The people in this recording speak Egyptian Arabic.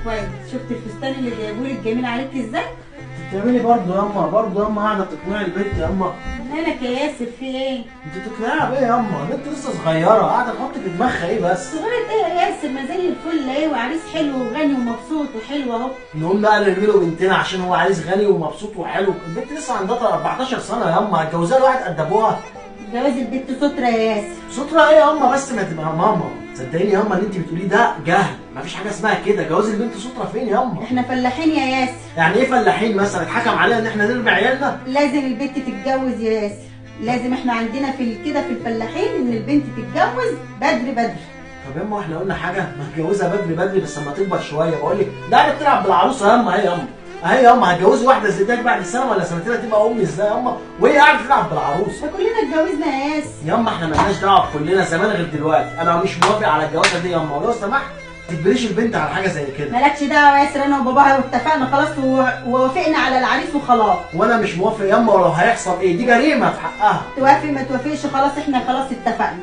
كويس. شفت الفستان اللي جايبهولك جميل عليك ازاي؟ بتعملي برضه ياما، برضه ياما قاعدة تقنعي البنت ياما. مالك يا ياسر في ايه؟ انت تقنعيها بايه ياما؟ البنت لسه صغيرة، قاعدة تحط في دماغها ايه بس؟ صغيرة ايه يا ياسر؟ ما زي الفل ايه، وعريس حلو وغني ومبسوط وحلو اهو. نقوم بقى نرمي له بنتنا عشان هو عريس غني ومبسوط وحلو؟ البنت لسه عندها 14 سنة ياما، هتجوزها لواحد قد ابوها؟ جواز البنت ستره يا ياسر. ستره ايه ياما؟ بس ما تبقى ماما، صدقيني ياما اللي انت بتقوليه ده جهل، مفيش حاجة اسمها كده. جواز البنت ستره فين ياما؟ احنا فلاحين يا ياسر. يعني ايه فلاحين مثلا؟ اتحكم علينا ان احنا نرمي عيالنا؟ لازم البنت تتجوز يا ياسر، لازم. احنا عندنا في كده في الفلاحين ان البنت تتجوز بدري بدري. طب ياما احنا قلنا حاجة؟ ما تجوزها بدري بدري بس اما تكبر شوية. بقول لك ده قاعدة بتلعب بالعروسه ياما. اهي ياما، اهي ياما، هتجوزي واحدة زي ديك بعد سنة ولا سنتين هتبقى امي ازاي ياما وهي قاعدة تلعب بالعروسه؟ ما كلنا اتجوزنا يا ياسر. ياما احنا مالناش دعوه بكلنا زمان غير دلوقتي. انا مش موافق على الجوازه دي ياما، ولو سمحت ما تجبريش البنت على حاجة زي كده. مالكش دعوه يا ياسر، انا وباباها واتفقنا خلاص ووافقنا على العريس وخلاص. وانا مش موافق ياما، ولو هيحصل ايه؟ دي جريمة في حقها. توافق ما توافقش خلاص، احنا خلاص اتفقنا.